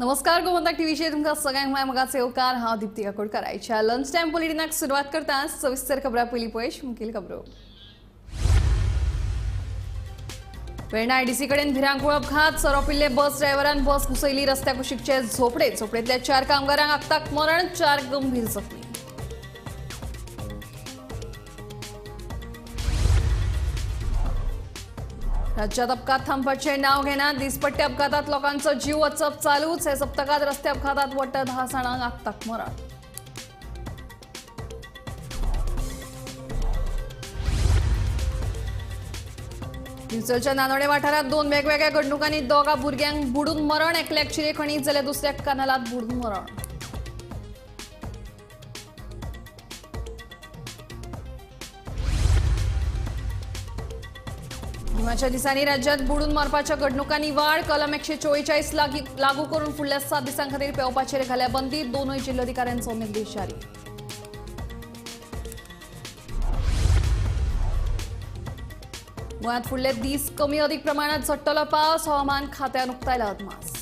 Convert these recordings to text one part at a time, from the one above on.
नमस्कार, गोमंतक टीव्हीचेर तुमकां सगळ्यांक माय मोगाचो येवकार. हांव दिप्ती काकोडकर. आयच्या लंच टायम बुलेटिनाक सुरवात करता. सविस्तर खबरां पयलीं पळय मुखेल खबरो. वेर्णा आयडीसी कडेन भिरांकूळ अपघात. सोरो पिल्ले बस ड्रायव्हरान बस घुसयली रस्त्या कुशीकचे झोपडे. झोपडेंतल्या 4 कामगारांक आक्ताक मरण, 4 गंभीर जखमी. राज्यात अपघात थांबपाचें नांव घेना. दिसपट्टे अपघातात लोकांचो जीव वचप चालूच. हे सप्तकात रस्ते अपघातात वट्ट 10 जाणांक आक्ताक मरण. दिवचलच्या नानोडे वाठारात 2 वेगवेगळ्या घडणुकांनी 2 भुरग्यांक बुडून मरण. एकल्याक चिरेखणीत जाल्यार दुसऱ्याक कानालात बुडून मरण. गिमाच्या दिसांनी राज्यात बुडून मरपाच्या घडणुकांनी वाड. कलम 144 लागू करून फुडल्या 7 दिसां खातीर पेंवपाचेर घाल्या बंदी. 2 जिल्लोधिकाऱ्यांचो निर्देश जारी. गोंयांत फुडले दीस कमी अधिक प्रमाणात झडटलो पावस. हवामान खात्यान उक्तायला अदमास.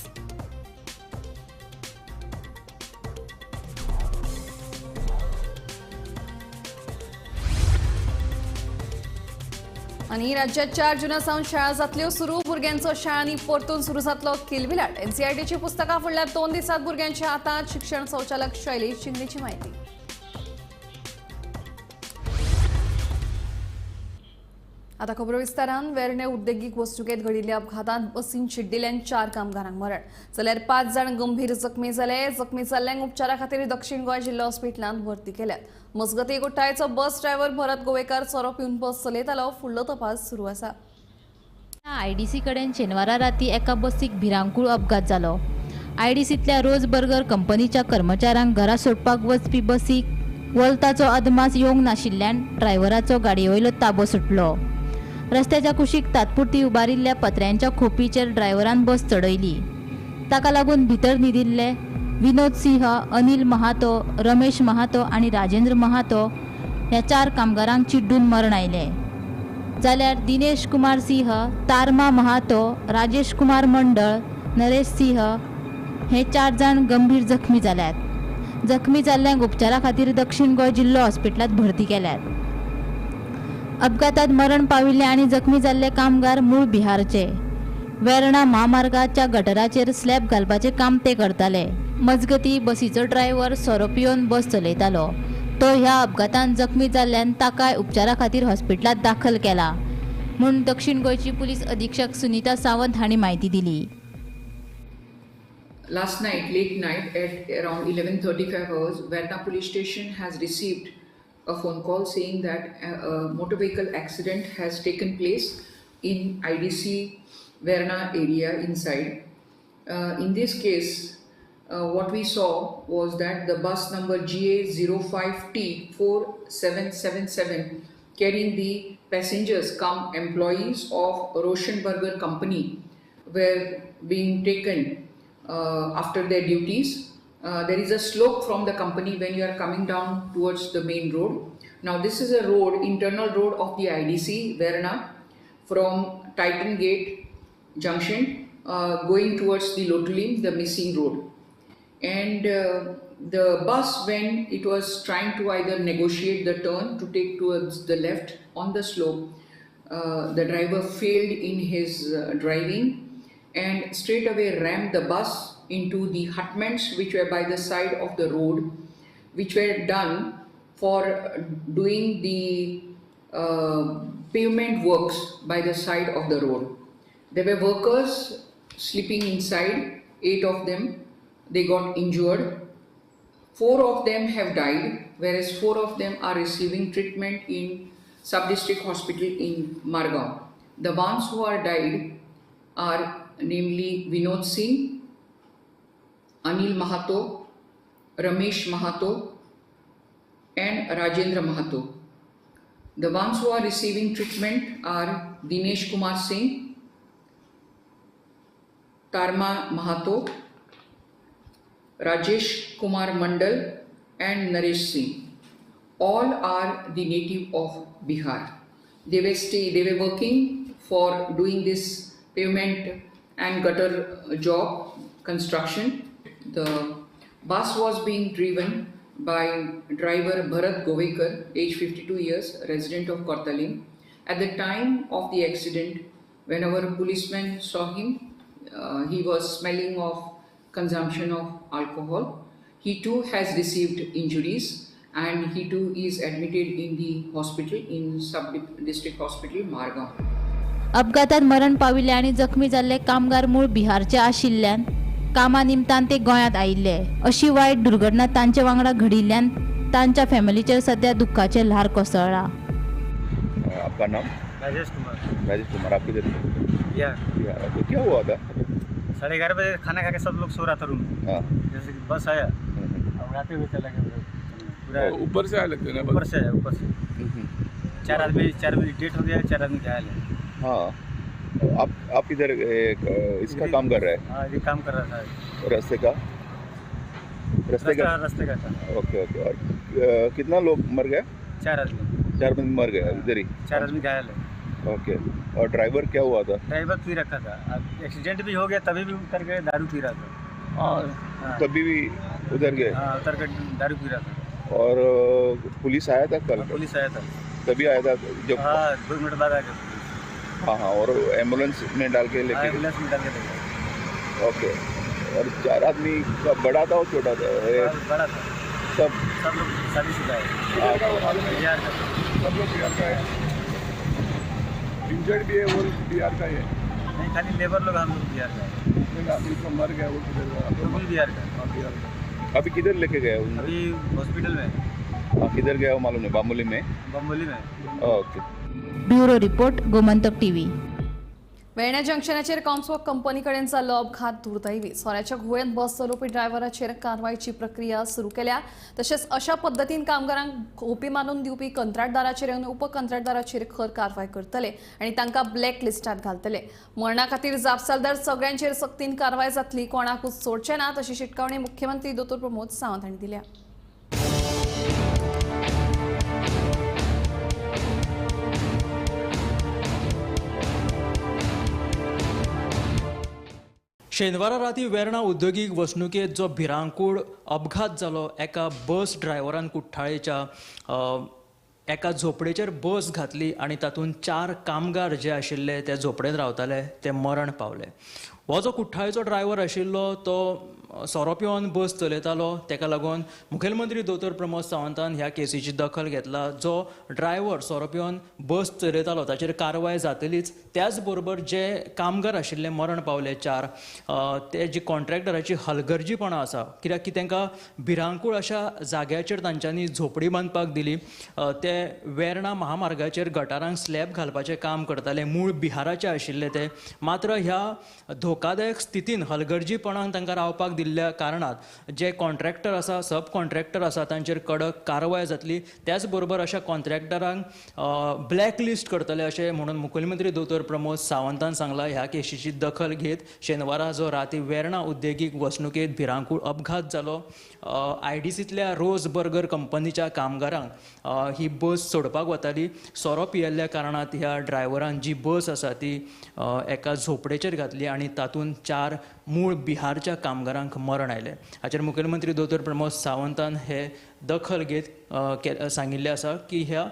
आनी राज्यात 4 जुना सावन शाळा जातल्यो सुरू. भुरग्यांचो शाळांनी परतून सुरू जातलो किलबिलाट. एनसीआरटीची पुस्तकां फुडल्या 2 दिसांत भुरग्यांच्या हातांत. शिक्षण संचालक शैलेश शिंदेची म्हायती. आता खबरो विस्तारान. वेर्णे उद्देगीक वसणुकेंत घडिल्ल्या अपघातांत बसीन चिड्डिल्ल्यान 4 कामगारांक मरण जाल्यार 5 जाण गंभीर जखमी जाले. जखमी जाल्ल्यांक उपचारा खातीर दक्षिण गोंय जिल्लो हॉस्पिटलांत भरती केल्यात. मजगतीं कुठ्ठाळेचो बस ड्रायव्हर भरत गोवेकार सोरो पिवन बस चलयतालो. फुडलो तपास सुरू आसा. आयडीसी कडेन शेनवारा राती एका बसीक भिरांकूळ अपघात जालो. आयडीसींतल्या रोज बर्गर कंपनीच्या कर्मचाऱ्यांक घरा सोडपाक वचपी बसीक वल्ताचो अदमास येवंक नाशिल्ल्यान ड्रायव्हराचो गाडये वयलो ताबो सुटलो. रस्त्याच्या कुशीक तात्पुरती उबारिल्ल्या पत्र्यांच्या खोपीचेर ड्रायव्हरान बस चडयली. ताका लागून भितर न्हिदिल्ले विनोद सिंह, अनिल महातो, रमेश महातो आनी राजेंद्र महातो ह्या 4 कामगारांक चिड्डून मरण आयलें. जाल्यार दिनेश कुमार सिंह, तारमा महातो, राजेश कुमार मंडळ, नरेश सिंह हे 4 जाण गंभीर जखमी जाल्यात. जखमी जाल्ल्यांक उपचारा खातीर दक्षिण गोंय जिल्लो हॉस्पिटलांत भरती केल्यात. अपघातात मरण पाविल्ले आनी जखमी जाल्ले कामगार मूळ बिहारचे. वेर्णा म्हामार्गाच्या गटराचेर स्लॅब घालपाचें काम ते करताले. मजगती बसीचो ड्रायव्हर सोरो पिवन बस चलयतालो. तो ह्या अपघातान जखमी जाल्ल्यान ताकाय उपचारा खातीर हॉस्पिटलांत दाखल केला म्हूण दक्षिण गोंयची पुलीस अधीक्षक सुनीता सावंत हांणी म्हायती दिली. Last night, late night at around 11:35 hours, Verna police station has received a phone call saying that a motor vehicle accident has taken place in IDC Verna area inside. In this case, what we saw was that the bus number GA05T4777 carrying the passengers come employees of Roshan Burger Company were being taken after their duties. There is a slope from the company when you are coming down towards the main road. Now this is a road, internal road of the IDC Verna, from Titan Gate junction going towards the Lotulim, the missing road. And the bus, when it was trying to either negotiate the turn to take towards the left on the slope, the driver failed in his driving and straight away rammed the bus into the hutments which were by the side of the road, which were done for doing the pavement works by the side of the road. There were workers sleeping inside, 8 of them. They got injured. 4 of them have died, whereas 4 of them are receiving treatment in sub-district hospital in Margao. The ones who are died are namely Vinod Singh, Anil Mahato, Ramesh Mahato and Rajendra Mahato. The ones who are receiving treatment are Dinesh Kumar Singh, Tarma Mahato, Rajesh Kumar Mandal and Naresh Singh. All are the native of Bihar. They were working for doing this pavement and gutter job construction. The bus was being driven by driver Bharat Govekar, age 52 years, resident of Cortalim. At the time of the accident, when our policeman saw him, he was smelling of consumption of alcohol. He too has received injuries and he too is admitted in the hospital, in sub-district hospital, Margaon. अपघातात मरण पाविल्ले आनी जखमी जाल्ले कामगार मूळ बिहारचे आशिल्ल्यान कामा निमतान ते गोंयांत आयिल्ले. अशी वायट दुर्घटना तांचे वांगडा घडिल्ल्यान तांच्या फॅमिलीचेर सध्या दुख्खाचें ल्हार कोसळ्ळां. आपका नाम? राजेश कुमार. राजेश कुमार, आप किधर से? बिहार. बिहार. ओके, क्या हुआ था? 11:30 बजे खाना खा के सब लोग सो रहा था रूम में. हाँ. जैसे कि बस आया और आते हुए चला गया उधर। पूरा ऊपर से आया लगते ना ऊपर बस. से आया, ऊपर से. चार आदमी डेथ हो गया, 4 आदमी घायल है. हाँ, आप किधर इसका काम कर रहे हैं? हाँ, ये काम कर रहा था. रास्ते का, रास्ते का. रास्ते का था. Okay okay. और कितना लोग मर गए? 4 आदमी. 4 आदमी मर गए इधर ही? 4 आदमी घायल है. ओके, और ड्राइवर क्या हुआ था? ड्राइवर पी रखा था. अब एक्सीडेंट भी हो गया तभी भी उतर गए, दारू पी रहा था. हाँ. हाँ. तभी भी उधर गए? हाँ, उतर कर दारू पी रहा था. और पुलिस आया था कल? हाँ, पुलिस आया था. तभी आया था जब? हाँ, 2 मिनट बाद आ गया पुलिस. हाँ हाँ, और एम्बुलेंस में डाल के हाँ, लेके गए? एम्बुलेंस में डाल के ले गए. ओके, और 4 आदमी का बड़ा था और छोटा था? बड़ा था. सब? सब लोग शादीशुदा है. किधर का वो मालूम है? बिहार का. सब लोग बिहार का है. इंजर्ड भी है वो बिहार का ही है? नहीं, खाली लेबर लोग, हम लोग बिहार का है. नहीं, आदमी जो मर गया वो किधर का? वो भी बिहार का. हाँ, बिहार का. अभी किधर लेके गए उन? अभी हॉस्पिटल में है. हाँ, किधर गया वो मालूम नहीं? बामुली में? बम्बोली में. Okay. Bureau report, Gomantak TV. Verna जंक्शनाचेर कॉम्सवॉक कंपनी कडेन जाल्लो अपघात दुर्दैवी. सोऱ्याच्या घुंवळेंत बस चलोवपी ड्रायव्हराचेर कारवायची प्रक्रिया सुरू केल्या. तशेंच अशा पद्दतीन कामगारांक खोपी मारून दिवपी कंत्राटदाराचेर आनी उपकंत्राटदाराचेर खर कारवाय करतले आनी तांकां ब्लॅक लिस्टांत घालतले. मरणा खातीर जापसालदार सगळ्यांचेर सक्तीन कारवाय जातली, कोणाकूच सोडचे ना, अशी शिटकावणी मुख्यमंत्री दोतोर प्रमोद सावंत हांणी दिल्या. शेनवारा राती वेर्णा उद्योगीक वसणुकेंत जो भिरांकूळ अपघात जालो, एका बस ड्रायव्हरान कुठ्ठाळेच्या एका झोपडेचेर बस घातली आनी तातूंत 4 कामगार जे आशिल्ले ते झोपडेंत रावताले ते मरण पावले. हो जो कुठ्ठाळेचो ड्रायव्हर आशिल्लो तो सोरो पिवन बस चलयतालो. ताका लागून मुखेलमंत्री दोतोर प्रमोद सावंतान ह्या केसीची दखल घेतला. जो ड्रायव्हर सोरो पिवन बस चलयतालो ताचेर कारवाय जातलीच, त्याच बरोबर जे कामगार आशिल्ले मरण पावले 4, ते जी कॉन्ट्रॅक्टराची हलगर्जीपणां आसा, कित्याक की तांकां भिरांकूळ अशा जाग्याचेर तांच्यांनी झोपडी बांदपाक दिली. ते वेर्णा महामार्गाचेर गटारांक स्लॅब घालपाचें काम करताले, मूळ बिहाराचे आशिल्ले ते. मात्र ह्या धोकादायक स्थितीन हलगर्जीपणान तांकां रावपाक दिल्ल्या कारणात जे कॉन्ट्रॅक्टर आसा, सब कॉन्ट्रॅक्टर आसा तांचेर कडक कारवाय जातली. त्याच बरोबर अशा कॉन्ट्रॅक्टरांक ब्लॅक लिस्ट करतले अशें म्हणून मुखेलमंत्री दोतोर प्रमोद सावंतान सांगला. ह्या केशीची दखल घेत शेनवारा जो राती वेर्णा उद्देगीक वसणुकेंत भिरांकूळ अपघात जालो, आयडीसींतल्या रोज बर्गर कंपनीच्या कामगारांक ही बस सोडपाक वताली. सोरो पियेल्ल्या कारणात ह्या ड्रायव्हरान जी बस आसा ती एका झोपडेचेर घातली आनी तातूंत 4 मूळ बिहारच्या कामगारांक मरण आयलें. हाचेर मुखेलमंत्री दोतोर प्रमोद सावंतान हे दखल घेत सांगिल्लें आसा की ह्या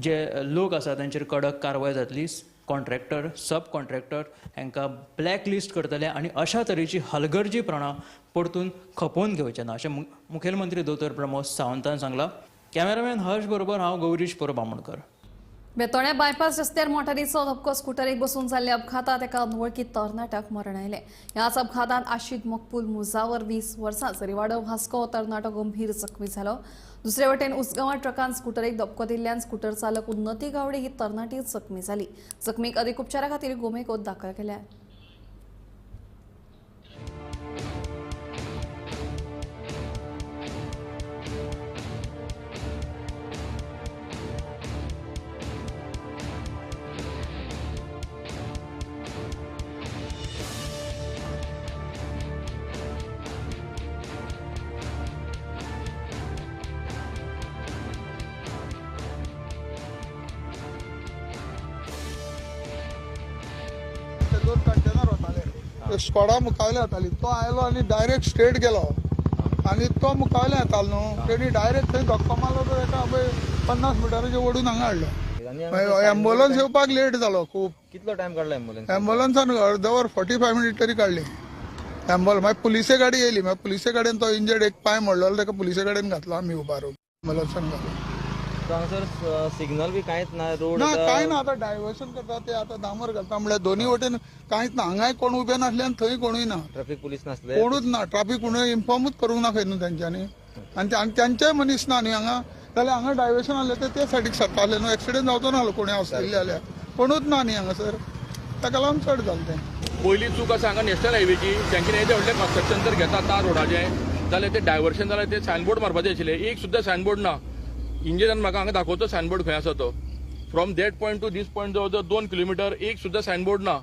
जे लोक आसा तांचेर कडक कारवाय जातली. कॉन्ट्रॅक्टर, सब कॉन्ट्रॅक्टर हांकां ब्लॅक लिस्ट करतले आनी अशा तरेची हलगर्जीपणां परतून खपोवन घेवचे ना अशें मुखेलमंत्री दोतोर प्रमोद सावंतान सांगलां. कॅमेरामॅन हर्ष बरोबर हांव गौरीश परब आमोणकर. बेतोड्या बायपास रस्त्यार मोटारीचो धपको स्कुटरीक बसून जाल्ल्या अपघातात एका अनवळखी तरणाट्याक मरण आयलें. ह्याच अपघातांत आशीद मकबूल मुजावर 20 वर्सां जरीवाडो वास्को तरणाटो गंभीर जखमी जालो. दुसरे वटेन उसगांवां ट्रकान स्कुटरीक धपको दिल्ल्यान स्कुटर चालक उन्नती गावडे ही तरणाटी जखमी जाली. जखमीक अदीक उपचारा खातीर गोमेकोत दाखल केल्या. दोन स्कॉडा मुखावयल्यान येताली, तो आयलो आनी डायरेक्ट स्ट्रेट गेलो आनी तो मुखावयल्यान येतालो न्हू, तेणी डायरेक्ट थंय धक्को मारलो, तो एका पळय 50 मिटराचेर ओडून हांगा हाडलो. एम्बुलन्स येवपाक लेट जालो खूब. कितलो टायम काडलो एम्बुलन्स? एम्बुलन्सान अर्दवर 45 मिनीट तरी काडली एम्बुलन्स. मागीर पुलिसे गाडी येयली, मागीर पुलिसे गाडयेन तो इंजर्ड एक पांय मोडलेलो ताका पुलिसे गाडयेन घातलो आमी उबारून एम्बुलन्सान घातलो. हांगासर सिग्नल बी कांयच ना, रोड ना कांय ना. आतां डायवर्शन करता ते, आतां डांबर घालता म्हणल्यार दोनूय वटेन कांयच ना. हांगाय कोण उबे नासले आनी थंय कोणूय ना, ट्राफीक पुलीस नासले, कोणूच ना. ट्राफीक कोणूय इन्फॉर्मूच करूंक ना खंय न्हू तेंच्यांनी, आनी तेंचेय मनीस ना न्ही हांगा. जाल्यार हांगा डायवर्शन आसलें ते ते सायडीक सरताले न्हू, एक्सिडंट जावचो नासलो कोणूय आसलेले जाल्यार. कोणूच ना न्ही हांगासर, ताका लागून चड जालें तें. पयली चूक आसा हांगा नॅशनल हायवेची. तेंच्यांनी येदें व्हडलें कन्स्ट्रक्शन जर घेता तार रोडाचें जाल्यार तें डायवर्शन जाल्यार तें सायनबोर्ड मारपाचें आशिल्लें, एक सुद्दां सायनबोर्ड ना. इंजिनियरान म्हाका हांगा दाखोवचो सायनबोर्ड खंय आसा तो. From that point to this point जवळ जवळ 2 किलोमिटर एक सुद्दां सायनबोर्ड ना.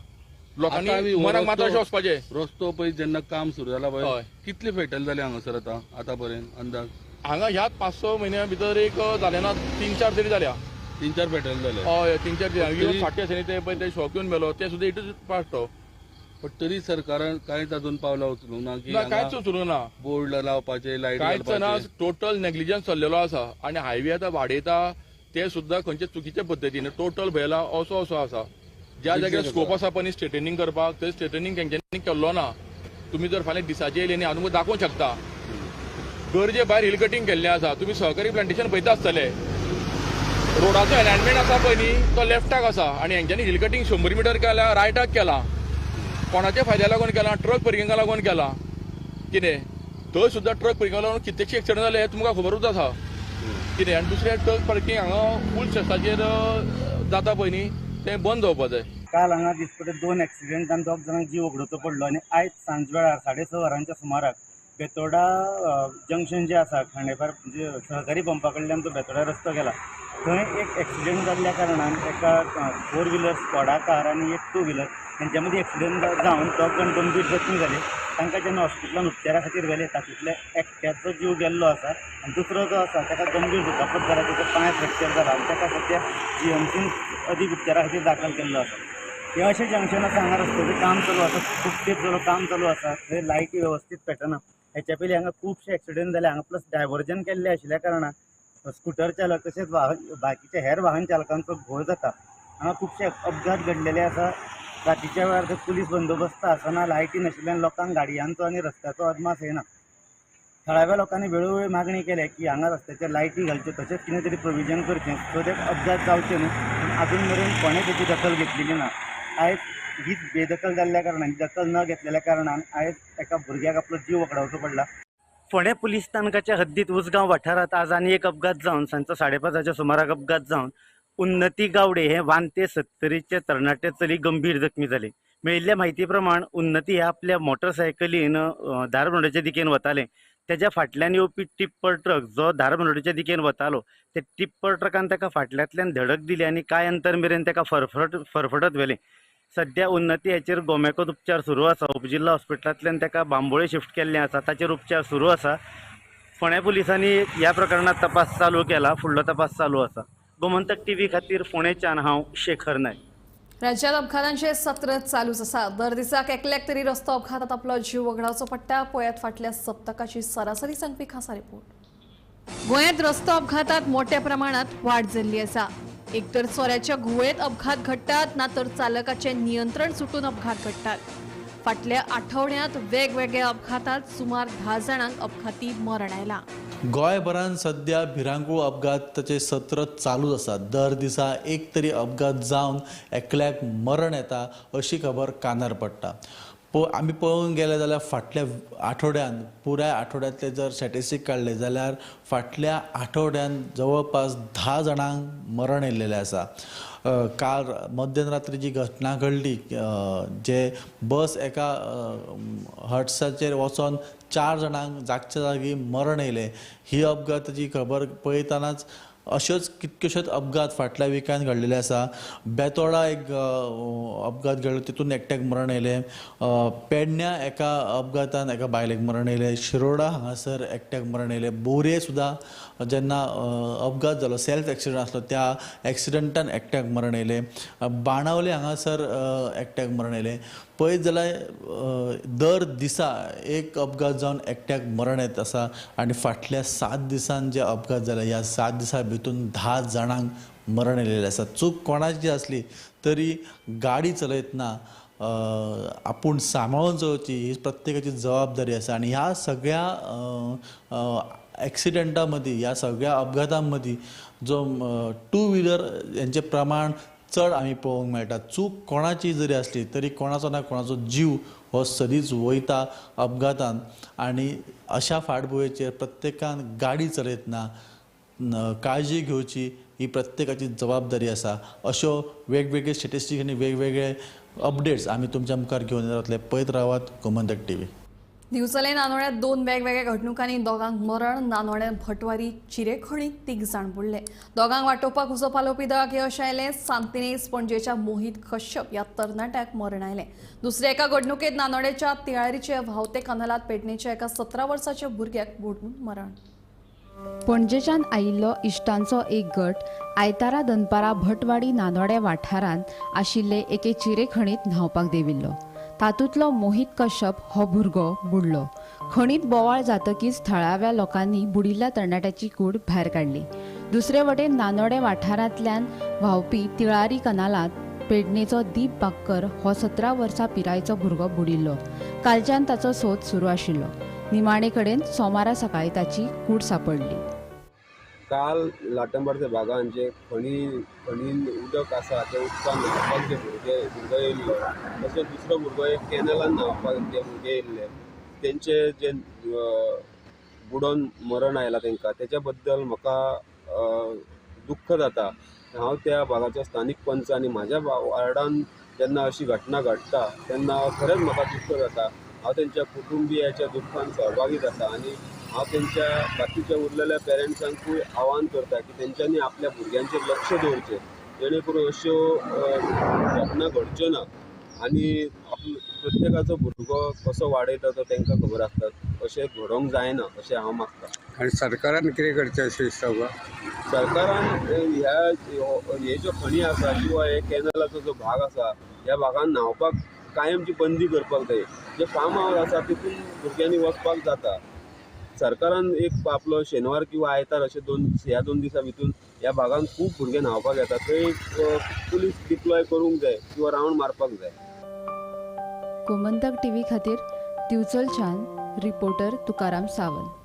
लोकांनी मनाक मात अशें वचपाचें. रस्तो पळय जेन्ना काम सुरू जाला पळय कितले फेटल जाले हांगासर आतां आतां पर्यंत अंदाज? हांगा ह्याच 5-6 म्हयन्या भितर एक जालें ना, 3-4 तरी जाल्या. 3-4 फेटल जाले? हय, 3-4 इवन फाटी आसा न्ही ते पळय, ते शॉक येवन मेलो, ते सुद्दां it is part तो. पण तरी सरकारान कांयच अजून पावलां उचलूंक ना की कांयच उचलूंक ना, बोर्ड लावपाचे, लायट कांयच ना. टोटल नेग्लिजन्स चल्लेलो आसा. आनी हायवे आतां वाडयता ते सुद्दां खंयचे चुकीच्या पद्दतीन टोटल भयला असो असो आसा. ज्या जाग्यार स्कोप आसा पळय स्ट्रेटनिंग करपाक, थंय स्ट्रेटनिंग तेंच्यांनी केल्लो ना. तुमी जर फाल्यां दिसाचे येयले न्ही, हांव तुमकां दाखोवंक शकता. गरजे भायर हिल कटींग केल्लें आसा. तुमी सहकारी प्लांटेशन पळयता आसतले, रोडाचो एलायनमेंट आसा पळय न्ही तो लेफ्टाक आसा आनी हेंच्यांनी हिल कटींग 100 मिटर केला, रायटाक केला. कोणाच्या फायद्या लागून केला? ट्रक पार्किंगा लागून केला. कितें थंय सुद्दां ट्रक पार्किंगा लागून कितलेशे एक्सिडंट जाले हें तुमकां खबरूच आसा. कितें आनी दुसरें ट्रक पार्किंग हांगा फूल स्ट्रेसाचेर जाता पळय न्ही, तें बंद जावपा जाय. काल हांगा दिसपटे 2 एक्सिडंटान 2 जाणांक जीव वगडोवचो पडलो आनी आयज सांजवेळार 6:30 वरांच्या सुमाराक बेतोडा जंक्शन जें आसा खांडेपार म्हणजे सहकारी पंपा कडल्यान जो बेतोडा रस्तो गेला थंय एक एक्सिडंट जाल्ल्या कारणान एका 4 व्हिलर स्कॉडा कार आनी एक 2 व्हिलर हेंच्या मदीं एक्सिडंट जावन 2 जाण गंभीर जखमी जाले. तांकां जेन्ना हॉस्पिटलान उपचारा खातीर व्हेले तातूंतल्या एकट्याचो जीव गेल्लो आसा आनी दुसरो जो आसा ताका गंभीर दुखापत जाला, ताचो पांय फ्रॅक्चर जाला आनी ताका सद्या जीएमसीन अदीक उपचारा खातीर दाखल केल्लो आसा. हें अशें जंक्शन आसा, हांगा रस्त्याचें काम चालू आसा, खूब तेंप जालो काम चालू आसा, थंय लायटी वेवस्थीत पेटना. हेच्या पयलीं हांगा खुबशे एक्सिडंट जाले. हांगा प्लस डायवर्जन केल्लें आशिल्ल्या कारणान स्कुटर चालक तशेंच वाहन बाकीच्या हेर वाहन चालकांचो घोळ जाता. हांगा खुबशे अपघात घडलेले आसा. रातीच्या वेळार थंय पुलीस बंदोबस्त आसना, लायटी नाशिल्ल्यान लोकांक गाडयांचो आनी रस्त्याचो अदमास येना. थळाव्या लोकांनी वेळोवेळी मागणी केल्या की हांगा रस्त्याचेर लायटी घालच्यो, तशेंच कितें तरी प्रोविजन करचें सो that अपघात जावचे न्हू. पूण आजून मेरेन कोणें तेची दखल घेतलेली ना. आयज हीच बेदखल जाल्ल्या कारणान, दखल न घेतलेल्या कारणान आयज एका भुरग्याक आपलो जीव वगडावचो पडला. फोंडें पुलीस स्थानकाच्या हद्दीत उसगांव वाठारांत आज आनी एक अपघात जावन सांजचो 5:30 सुमाराक अपघात जावन उन्नती गावडे हे वांते 70चे तरणाटे चली गंभीर जखमी जाले. मेळिल्ल्या म्हायती प्रमाण उन्नती हे आपल्या मोटरसायकलीन धारबांदोडेच्या दिकेन वताले. तेज्या फाटल्यान येवपी टिप्पर ट्रक जो धारबांदोडेच्या दिकेन वतालो ते टिप्पर ट्रकान ताका फाटल्यांतल्यान धडक दिली आनी कांय अंतर मेरेन ताका फरफटत व्हेलें. सद्या उन्नती हाचेर गोमॅकोत उपचार सुरू आसा. उपजिल्हा हॉस्पिटलांतल्यान ताका बांबोळे शिफ्ट केल्लें आसा, ताचेर उपचार सुरू आसा. फोंड्या पुलिसांनी ह्या प्रकरणांत तपास चालू केला, फुडलो तपास चालू आसा. गोमंतक टीव्ही खातीर फोंडेच्यान हांव शेखर नायक. राज्यात अपघातांचे सत्र चालूच आसा. दर दिसाक एकल्याक तरी रस्तो अपघातात आपलो जीव वगडावचो पडटा. पळयात फाटल्या सप्तकाची सरासरी सांगपी खासा रिपोर्ट. गोंयांत रस्तो अपघातात मोठ्या प्रमाणात वाड जाल्ली आसा. एक तर सोऱ्याच्या घुंवळेत अपघात घडटात ना तर चालकाचे नियंत्रण सुटून अपघात घडटात. फाटल्या आठवड्यात वेगवेगळ्या अपघातात सुमार 10 जाणांक अपघाती मरण आयलां. गोंयभरान सध्या भिरांकूळ अपघाताचे सत्र चालूच आसा. दर दिसा एक तरी अपघात जावन एकल्याक मरण येता अशी खबर कानार पडटा. आमी पळोवंक गेले जाल्यार फाटल्या आठवड्यान पुराय आठवड्यांतले जर स्टॅटिस्टीक काडले जाल्यार फाटल्या आठवड्यान जवळपास 10 जाणांक मरण येयल्लेलें आसा. काल मध्यरात्री जी घटना घडली जे बस एका हट्साचेर वचोन 4 जाणांक जागच्या जागी मरण येयलें. ही अपघाताची खबर पळयतनाच अश्योच कितक्योश्योच अपघात फाटल्या विकान घडलेले आसा. बेतोडा एक अपघात घडलो तितून एकट्याक मरण येयलें. पेडण्या एका अपघातान एका बायलेक मरण येयलें. शिरोडा हांगासर एकट्याक मरण येयलें. बोरये सुद्दां जेन्ना अपघात जालो सेल्फ एक्सिडंट आसलो त्या एक्सिडंटान एकट्याक मरण येयलें. बाणावले हांगासर एकट्याक मरण येयलें. पळयत जाल्यार दर दिसा एक अपघात जावन एकट्याक मरण येत आसा आनी फाटल्या 7 दिसान जे अपघात जाले ह्या 7 दिसां भितून 10 जाणांक मरण येयलेलें आसा. चूक कोणाची आसली तरी गाडी चलयतना आपूण सांबाळून चलोवची ही प्रत्येकाची जबाबदारी आसा आनी ह्या सगळ्या एक्सिडेंटा मदीं ह्या सगळ्या अपघातां मदीं जो टू व्हिलर हेंचें प्रमाण चड आमी पळोवंक मेळटा. चूक कोणाची जरी आसली तरी कोणाचो ना कोणाचो जीव हो सदींच वयता अपघातान आनी अशा फाटभुंयेचेर प्रत्येकान गाडी चलयतना काळजी घेवची ही प्रत्येकाची जबाबदारी आसा. अश्यो वेगवेगळे स्टेटिस्टिक्स आनी वेगवेगळे अपडेट्स आमी तुमच्या मुखार घेवन रावतले. पळयत रावात गोमंतक टीव्ही. दिवचले नानोड्यात 2 वेगवेगळ्या घडणुकांनी दोगांक मरण. नानोड्यात भटवारी चिरेखणीत 3 जाण बुडले. दोगांक वाटोवपाक उजो पालोवपी दळाक यश आयलें. सांतिनेज पणजेच्या मोहित कश्यप ह्या तरणाट्याक मरण आयलें. दुसऱ्या एका घडणुकेत नानोड्याच्या तिळारीचे व्हांवते कनालात पेडणेच्या एका 17 वर्साच्या भुरग्याक बुडून मरण. पणजेच्यान आयिल्लो इश्टांचो एक गट आयतारा दनपारा भटवाडी नानोड्या वाठारांत आशिल्ले एके चिरेखणीत न्हांवपाक देंविल्लो. तातूंतलो मोहित कश्यप हो भुरगो बुडलो. खणीत बोवाळ जातकीच थळाव्या लोकांनी बुडिल्ल्या तरणाट्याची कूड भायर काडली. दुसरे वटेन नानोडे वाठारांतल्यान व्हांवपी तिळारी कनालांत पेडणेचो दीप बाक्कर हो 17 वर्सां पिरायेचो भुरगो बुडिल्लो. कालच्यान ताचो सोद सुरू आशिल्लो. निमाणे कडेन सोमारा सकाळी ताची कूड सापडली. काल लाटंबारच्या भागान जे खणीन उदक आसा त्या उदकान न्हांवपाक जे भुरगो येयल्लो तसोच दुसरो भुरगो एक कॅनलान न्हांवपाक जे भुरगे येयल्ले तेंचे जे बुडोन मरण आयलां तेंकां तेच्या बद्दल म्हाका दुख्ख जाता. हांव त्या भागाचो स्थानीक पंच आनी म्हाज्या वार्डान जेन्ना अशी घटना घडटा तेन्ना खरेंच म्हाका दुख्ख जाता. हांव तेंच्या कुटुंबियाच्या दुख्खान सहभागी जाता आनी हांव तेंच्या बाकीच्या उरलेल्या पेरंट्सांकूय आव्हान करता की तेंच्यांनी आपल्या भुरग्यांचेर लक्ष दवरचें जेणे करून अश्यो घटना घडच्यो ना आनी प्रत्येकाचो भुरगो कसो वाडयता तो तांकां खबर आसता. अशें घडोवंक जायना अशें हांव मागता. आनी सरकारान कितें करचें अशें दिसता तुका? सरकारान ह्या हे ज्यो खणी आसा किंवा हे कॅनलाचो जो भाग आसा ह्या भागान न्हांवपाक कायमची बंदी करपाक जाय. जे फार्म हावस आसा तितून भुरग्यांनी वचपाक जाता. सरकारान एक आपलो शेनवार किंवा आयतार अशे ह्या 2 दिसां भितून ह्या भागान खूब भुरगे न्हांवपाक येता थंय पुलीस डिप्लॉय करूंक जाय किंवा रावंड मारपाक जाय. गोमंतक टीव्ही खातीर दिवचलच्यान रिपोर्टर तुकाराम सावंत.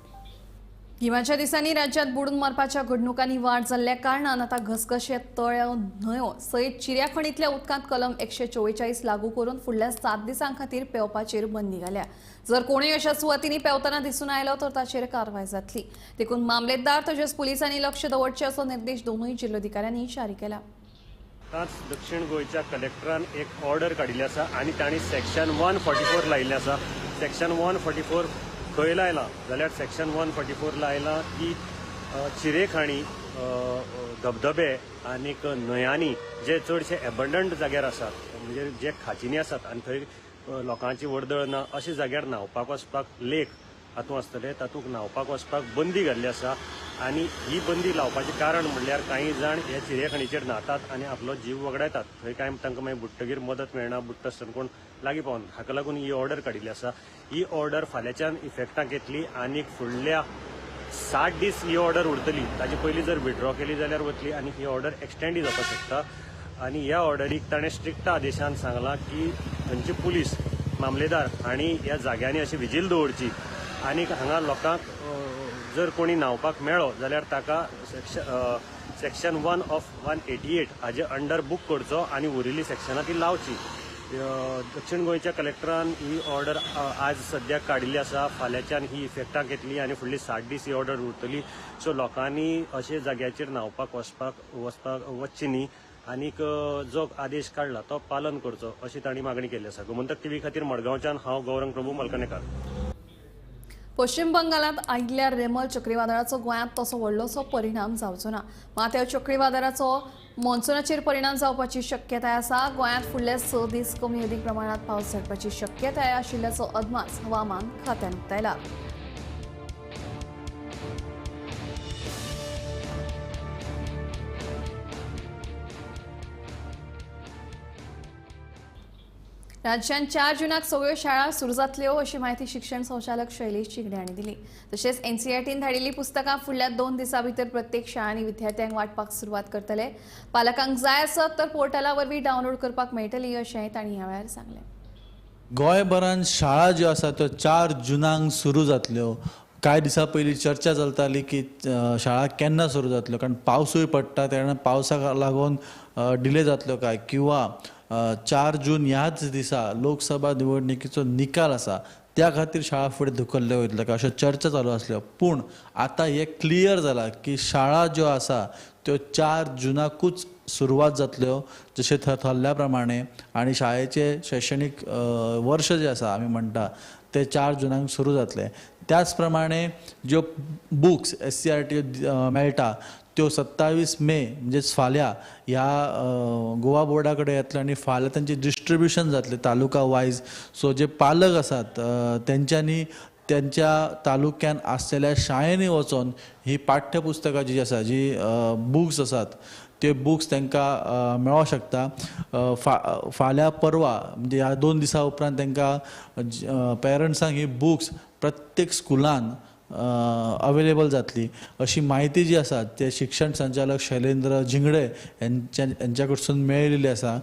गिमाच्या दिसांनी राज्यात बुडून मरपाच्या घडणुकांनी वाड जाल्ल्या कारणान आतां घसघशे तळ्यो न्हंयो सयत चिऱ्याखणींतल्या उदकांत कलम 144 लागू करून फुडल्या 7 दिसां खातीर पेंवपाचेर बंदी घाल्या. जर कोणूय अशा सुवातींनी पेंवतना दिसून आयलो तर ताचेर कारवाय जातली. देखून मामलेदार तशेंच पुलिसांनी लक्ष दवरचें असो निर्देश दोनूय जिल्लोधिकाऱ्यांनी जारी केला. आतांच दक्षिण गोंयच्या कलेक्टरान एक ऑर्डर काडिल्ली आसा आनी तांणी सेक्शन 144 लायिल्लें आसा. सेक्शन 144 खंय लायलां जाल्यार सेक्शन 144 लायलां की चिरेखाणी धबधबे आनीक न्हंयांनी जे चडशे एबंडंट जाग्यार आसात म्हणजे जे खाचींनी आसात आनी थंय लोकांची वर्दळ ना अशा जाग्यार न्हांवपाक वचपाक लेक हातूंत आसतले तातूंत न्हांवपाक वचपाक बंदी घाल्ली आसा. आनी ही बंदी लावपाचें कारण म्हणल्यार कांय जाण ह्या चिरेखाणीचेर न्हातात आनी आपलो जीव वगडायतात. थंय कांय तांकां मागीर बुडटगीर मदत मेळना, बुडटा आसतना कोण लागीं पावना. हाका लागून ही ऑर्डर काडिल्ली आसा. ही ऑर्डर फाल्यांच्यान इफेक्टाक येतली आनी फुडल्या 60 दीस ही ऑर्डर उरतली. ताचे पयलीं जर विड्रॉ केली जाल्यार वतली आनी ही ऑर्डर एक्सटेंडय जावपाक शकता. आनी ह्या ऑर्डरीक ताणें स्ट्रिक्ट आदेशान सांगलां की थंयचे पुलीस मामलेदार हांणी ह्या जाग्यांनी अशी विजील दवरची आनी हांगा लोकांक जर कोणी न्हांवपाक मेळ्ळो जाल्यार ताका सेक्शन 1 ऑफ 188 हाजे अंडर बूक करचो आनी उरिल्ली सेक्शनां ती लावची. दक्षिण गोंयच्या कलेक्टरान ही ऑर्डर आज सद्याक काडिल्ली आसा. फाल्यांच्यान ही इफेक्टाक येतली आनी फुडली 60 दीस ही ऑर्डर उरतली. सो लोकांनी अशे जाग्याचेर न्हांवपाक वचपाक वचचें न्ही आनीक जो आदेश काडला तो पालन करचो अशी तांणी मागणी केल्ली आसा. गोमंतक टीव्ही खातीर मडगांवच्यान हांव गौरंग प्रभू मलकणेकार. पश्चिम बंगालात आयिल्ल्या रेमल चक्रीवादळाचो गोंयांत तसो व्हडलोसो परिणाम जावचो ना. मात ह्या चक्रीवादळाचो मॉन्सूनाचेर परिणाम जावपाची शक्यताय आसा. गोंयांत फुडले 6 दीस कमी अदीक प्रमाणात पावस झडपाची शक्यताय आशिल्ल्याचो अदमास हवामान खात्यान उक्तायला. राज्यांत 4 जूनाक सगळ्यो शाळा सुरू जातल्यो अशी म्हायती शिक्षण संचालक शैलेश चिगडे हांणी दिली. तशेंच एनसीईआरटीन धाडिल्लीं पुस्तकां फुडल्या 2 दिसां भितर प्रत्येक शाळांनी विद्यार्थ्यांक वांटपाक सुरवात करतले. पालकांक जाय आसत तर पोर्टला वरवीं डावनलोड करपाक मेळटली अशेंय तांणी ह्या वेळार सांगलें. गोंयभरान शाळा ज्यो आसा त्यो 4 जूनाक सुरू जातल्यो. कांय दिसां पयलीं चर्चा चलताली की शाळा केन्ना सुरू जातल्यो, कारण पावसूय पडटा, त्या कारणान पावसाक लागून डिले जातलो काय, किंवा 4 जून ह्याच दिसा लोकसभा निवडणुकीचो निकाल आसा त्या खातीर शाळा फुडें धुकल्ल्यो वयतल्यो काय अश्यो चर्चा चालू आसल्यो. पूण आतां हें क्लियर जालां की शाळा ज्यो आसा त्यो 4 जुनाकूच सुरवात जातल्यो जशें थरल्या प्रमाणे, आनी शाळेचें शैक्षणीक वर्ष जें आसा आमी म्हणटा ते 4 जुनाक सुरू जातलें. त्याच प्रमाणे ज्यो बुक्स SCERT मेळटा त्यो 27 मे म्हणजेच फाल्यां ह्या गोवा बोर्डा कडेन येतले आनी फाल्यां तांचें डिस्ट्रिब्युशन जातलें तालुका वायज. सो जे पालक आसात तेंच्यांनी त्यांच्या तालुक्यान आसलेल्या शाळेंनी वचोन ही पाठ्यपुस्तकां जी आसा, जी बुक्स आसात त्यो बुक्स तांकां मेळोंक शकता. फाल्यां परवा म्हणजे ह्या 2 दिसां उपरांत तांकां पेरंट्सांक ही बुक्स प्रत्येक स्कुलान अवेलेबल जातली अशी म्हायती जी आसा ते शिक्षण संचालक शैलेंद्र झिंगडे यांच्या कडसून मेळिल्ली आसा.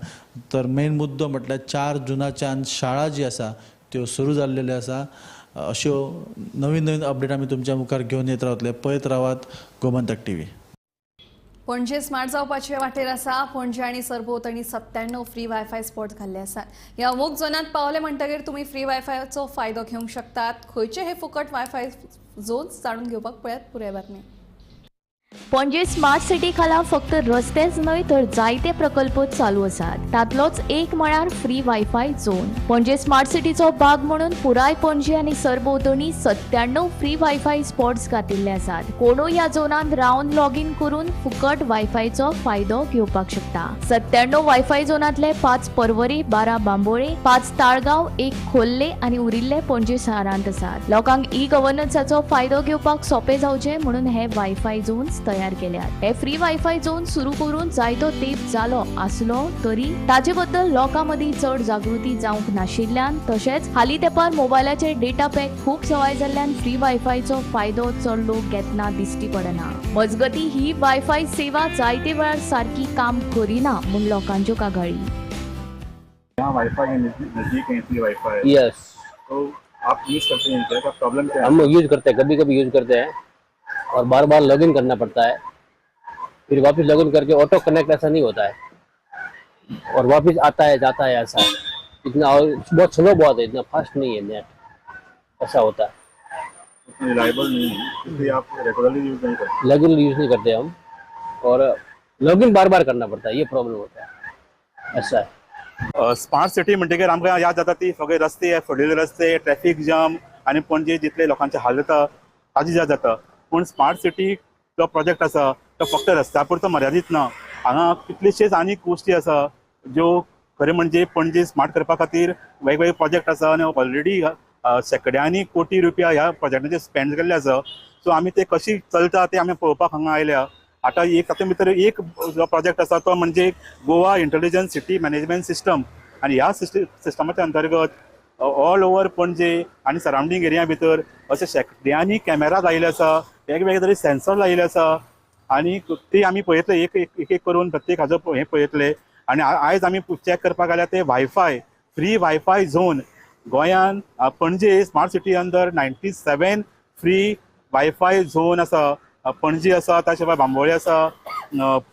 तर मेन मुद्दो म्हटल्यार 4 जुनाच्यान शाळा जी आसा त्यो सुरू जाल्लेल्यो आसा. अश्यो नवीन नवीन अपडेट आमी तुमच्या मुखार घेवन येत रावतले. पळयत रावात गोमंतक टीव्ही. पणजे स्मार्ट जावपाचे वाटेर आसा. पणजे आनी सरभोंवतणी 97 फ्री वायफाय स्पॉट घाल्ले आसात. ह्या अमूक झोनांत पावले म्हणटकीर तुमी फ्री वायफायचो फायदो घेवंक शकतात. खंयचे हे फुकट वायफाय झोन्स जाणून घेवपाक पळयात पुराय बातमी. पणजे स्मार्ट सिटी खाला फक्त रस्तेच न्हय तर जायते प्रकल्प चालू आसात. तातलोच एक म्हळ्यार free wifi zone. Panaji smart सिटीचो भाग म्हणून पुराय पणजे आनी सरभोंवतणी 97 फ्री वायफाय स्पॉट्स घातिल्ले आसात. कोणूय ह्या झोनांत रावन लॉगीन करून फुकट वायफायचो फायदो घेवपाक शकता. 97 वायफाय झोनांतले 5 पर्वरी, 12 बांबोळे, 5 ताळगांव, 1 खोल्ले आनी उरिल्ले पणजे शारांत आसात. लोकांक ई गव्हर्नन्साचो फायदो घेवपाक सोंपें जावचें म्हणून हे वायफाय झोन्स तयार केल्यात. हे फ्री वायफाय झोन सुरू करून जायतो तेंप जालो आसलो तरी ताचे बद्दल लोकां मदीं चड जागृती जावंक नाशिल्ल्यान तशेंच हालीं तेंपार मोबायलाचे डेटा पॅक खूब सवाय जाल्ल्यान फ्री वायफायचो फायदो चड लोक घेतना दिश्टी पडना. मजगती ही वायफाय सेवा जायते वेळार सारकी काम करिना म्हूण लोकांच्यो कागाळी. वायफाय नजदीक है फ्री वायफाय? यस. तो आप यूज करते हैं क्या? प्रॉब्लम क्या है? हम यूज करते हैं, कभी कभी यूज करते हैं और बार बार लॉगिन करना पड़ता है, फिर वापस लॉगिन करके ऑटो कनेक्ट ऐसा नहीं होता है और वापस आता है जाता है ऐसा इतना, और बहुत स्लो बहुत है, इतना फास्ट नहीं है नेट, ऐसा होता है. रिलायबल नहीं है, इसलिए आप रेगुलरली यूज नहीं करते? रेगुलर यूज नहीं करते हम और लॉगिन बार बार करना पड़ता है, ये प्रॉब्लम होता है, ऐसा है. स्मार्ट सिटी म्हणटकीर आमकां याद जाता ती सगळे रस्ते, फोडलेले रस्ते, ट्रॅफिक जाम आनी पणजे जितले लोकांचे हाल जाता ताजी याद जाता. पूण स्मार्ट सिटी जो प्रोजेक्ट आसा तो फक्त रस्त्या पुरतो मर्यादीत ना, हांगा कितलेशेच आनीक गोश्टी आसा ज्यो खरें म्हणजे पणजे स्मार्ट करपा खातीर वेगवेगळे प्रोजेक्ट आसा आनी ऑलरेडी शेंकड्यांनी कोटी रुपया ह्या प्रोजेक्टाचेर स्पेंड केल्ले आसा. सो आमी ते कशी चलता ते आमी पळोवपाक हांगा आयल्या. आतां एक तातूंत भितर एक जो प्रोजेक्ट आसा तो म्हणजे Goa intelligent city management system, आनी ह्या सिस्टमाच्या अंतर्गत ऑल ओवर पणजे आनी सरावंडींग एरिया भितर अशे शेंकड्यांनी कॅमेरा लायिल्ले आसा, वेगवेगळे तरे सेन्सर लायिल्ले आसा आनी ते आमी पळयतले एक एक एक करून प्रत्येक हाजो हें पळयतले. आनी आयज आमी चॅक करपाक गेल्यार ते वायफाय, फ्री वायफाय झोन गोंयान पणजे स्मार्ट सिटी अंदर 97 फ्री वायफाय झोन आसा. पणजी आसा, त्या शिवाय बांबोळे आसा,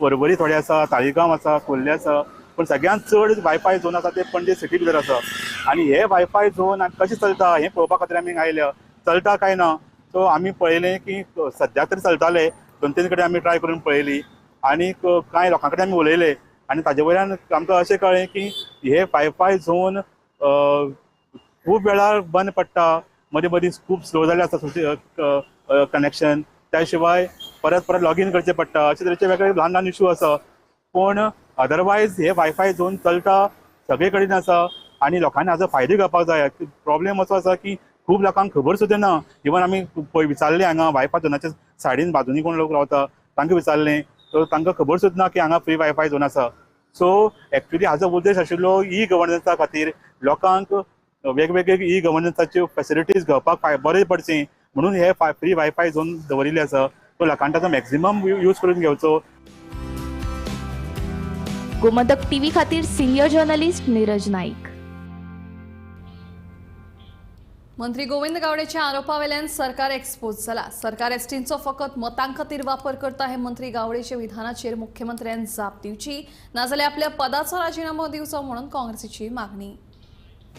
पर्वरी थोडे आसा, ताळीगांव आसा, खोर्ले आसा, पूण सगळ्यांत चड वायफाय झोन आसा ते पणजे सिटी भितर आसा. आनी हे वायफाय झोन कशें चलता हें पळोवपा खातीर आमी आयल्या, चलता काय ना. सो आमी पळयलें की सद्याक तरी चलताले, 2-3 कडेन आमी ट्राय करून पळयली आनी कांय लोकां कडेन आमी उलयले आनी ताजे वयल्यान आमकां अशें कळ्ळें की हे वायफाय झोन खूब वेळार बंद पडटा, मदीं मदीं खूब स्लो जाल्ले आसता कनेक्शन, त्या शिवाय परत परत लॉगीन करचें पडटा, अशे तरेचे वेगवेगळे ल्हान ल्हान इशू आसा. पूण अदरवायज हे वायफाय झोन चलता, सगळे कडेन आसा आनी लोकांनी हाजो फायदो घेवपाक जाय. प्रॉब्लेम असो आसा की खूब लोकांक खबर सुद्दां ना. इवन आमी पळय विचारलें हांगा वायफाय झोनाच्या सायडीन बाजूनी कोण लोक रावता तांकां विचारलें तर तांकां खबर सुद्दां ना की हांगा फ्री वायफाय झोन आसा. सो एक्चुअली हाजो उद्देश आशिल्लो ई गव्हर्नन्सा खातीर लोकांक वेगवेगळे ई गव्हर्नन्साच्यो फॅसिलिटीज घेवपाक बरें पडचें म्हणून हे फ्री वायफाय झोन दवरिल्ले आसा. तो लोकांनी ताचो मॅक्झिमम यूज करून घेवचो. गोमंतक टीव्ही खातीर सिनियर जर्नलिस्ट नीरज नाईक. मंत्री गोविंद गावडेच्या आरोपावेल्यान सरकार एक्सपोज जाला. सरकार एसटींचो फकत मतां खातीर वापर करता हे मंत्री गावडेच्या विधानाचेर मुख्यमंत्र्यान जाप दिवची, नाजाल्यार आपल्या पदाचो राजिनामो दिवचो म्हणून काँग्रेसीची मागणी.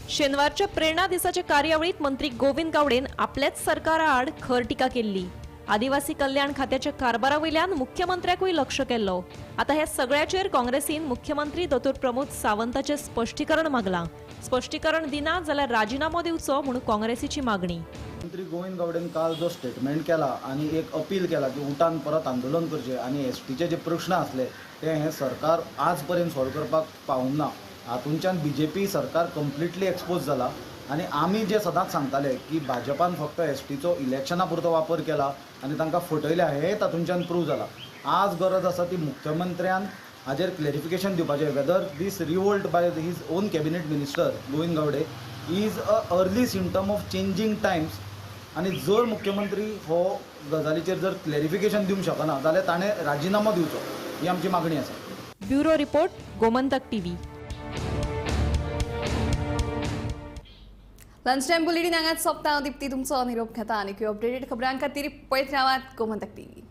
शेनवारच्या प्रेरणा दिसाच्या कार्यावळीत मंत्री गोविंद गावडेन आपल्याच सरकारा आड खर टिका केल्ली. आदिवासी कल्याण खात्याच्या कारभारा वयल्यान मुख्यमंत्र्याकूय लक्ष केल्लो. आतां ह्या सगळ्याचेर काँग्रेसीन मुख्यमंत्री दोतोर प्रमोद सावंताचें स्पश्टीकरण मागलां. स्पश्टीकरण दिना जाल्यार राजिनामो दिवचो म्हणून काँग्रेसीची मागणी. मंत्री गोविंद गावडेन काल जो स्टेटमेंट केला आनी एक अपील केला की उठान परत आंदोलन करचें आनी एसटीचे जे प्रश्न आसले ते हें सरकार आज पर्यंत सॉल्व करपाक पावूंक ना. हातूंच्यान बीजेपी सरकार कंप्लिटली एक्सपोज जाला आनी आमी जे सदांच सांगताले की भाजपान फक्त एसटीचो इलेक्शना पुरतो वापर केला आनी तांकां फटयल्या हें तातूंच्यान प्रूव जाला. आज गरज आसा ती मुख्यमंत्र्यान हाजेर क्लॅरिफिकेशन दिवपाचें, whether this revolt by his own cabinet minister Govind Gawde is a early symptom of changing times. आनी जर मुख्यमंत्री हो गजालीचेर जर क्लॅरिफिकेशन दिवंक शकना जाल्यार ताणें राजिनामो दिवचो ही आमची मागणी आसा. Bureau report, Gomantak TV. Lunch time bulletin हांगाच सोंपता. हांव दीप्ती तुमचो निरोप घेता आनी अपडेटेड खबरां खातीर पळयत रावात Gomantak TV.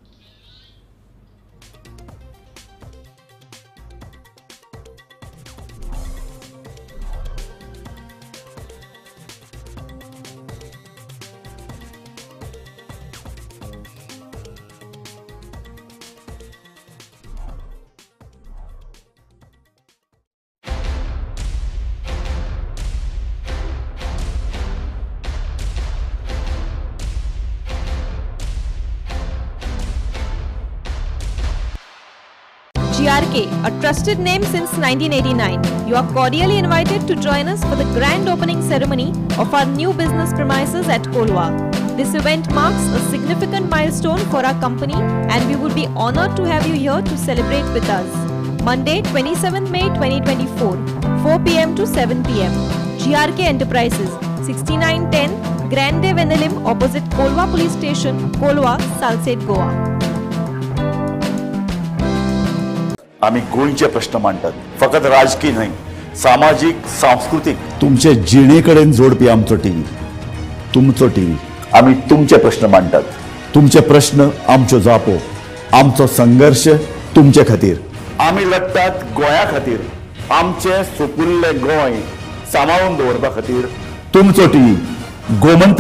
GRK, a trusted name since 1989. You are cordially invited to join us for the grand opening ceremony of our new business premises at Kolwa. This event marks a significant milestone for our company and we would be honored to have you here to celebrate with us. Monday, 27 May 2024, 4 p.m. to 7 p.m. GRK Enterprises, 6910 Grande Venelim, opposite Kolwa Police Station, Kolwa, Salsette, Goa. आमी गोंयचे प्रश्न मांडटात, फकत राजकीय न्हय, सामाजीक, सांस्कृतीक, तुमचे जिणे कडेन जोडपी आमचो टीव्ही, तुमचो टीव्ही. आमी तुमचे प्रश्न मांडटात, तुमचे प्रश्न आमच्यो जापो, आमचो संघर्श तुमचे खातीर. आमी लढटात गोंया खातीर, आमचें सुपुल्लें गोंय सांबाळून दवरपा खातीर. तुमचो टीव्ही, गोमंतक.